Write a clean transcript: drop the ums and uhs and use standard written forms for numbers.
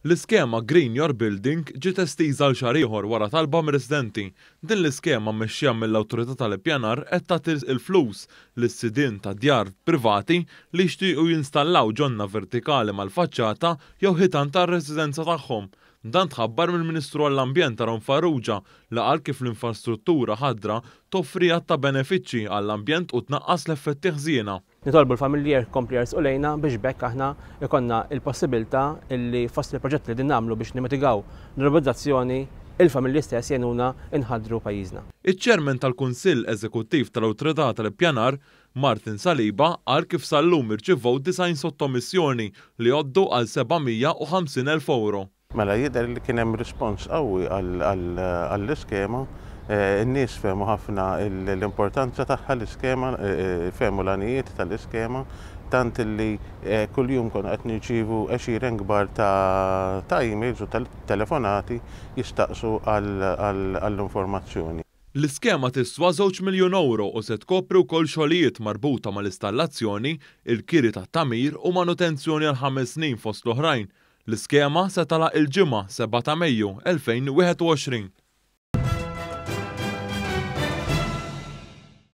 L-iskema Green Your Building ġiet estiża għal xahar ieħor wara talba mir-residenti. Din l-iskema mmexxija mill-Awtorità tal-Ippjanar qed tagħti l-flus lis-sidien ta' djar privati li jixtiequ jinstallaw ġonna vertikali mal-faċċata jew ħitan tar-residenza tagħhom. Dan tħabbar mill-Ministru għall-Ambjent Aaron Farrugia li qal kif l-infrastruttura ħadra toffri għadd ta' benefiċċji għall-ambjent u tnaqqas l-effetti ħżiena. Nitolbu l-familji jkomplu jersqu lejna biex b'hekk aħna jkollna l-possibilità li fost il-proġetti li qegħdin nagħmlu biex nimitigaw l-urbanizzazzjoni, il-familji stess jgħinuna nħaddru pajjiżna. Iċ-Chairman tal-Kunsill Eżekuttiv tal-Awtorità tal-Ippjanar, Martin Saliba, qal kif sal-lum irċivew 90 sottomissjoni li jgħoddu għal 750,000 ewro. Mela jidher li kien hemm rispons qawwi għall-iskema. In-nies fehmu ħafna l-importanza tagħha l-iskema, fehmu l-għanijiet tal-iskema, tant li kuljum konna qed nirċievu għexieren kbar ta' emails u telefonati jistaqsu għall-informazzjoni. L-iskema tiswa żewġ miljun ewro u se tkopri wkoll xogħlijiet marbuta mal-istallazzjoni, il-kiri tat-tagħmir u manutenzjoni għal ħames snin fost l-oħrajn. L-iskema se tagħlaq il-Ġimgħa 7 ta' Mejju 2021.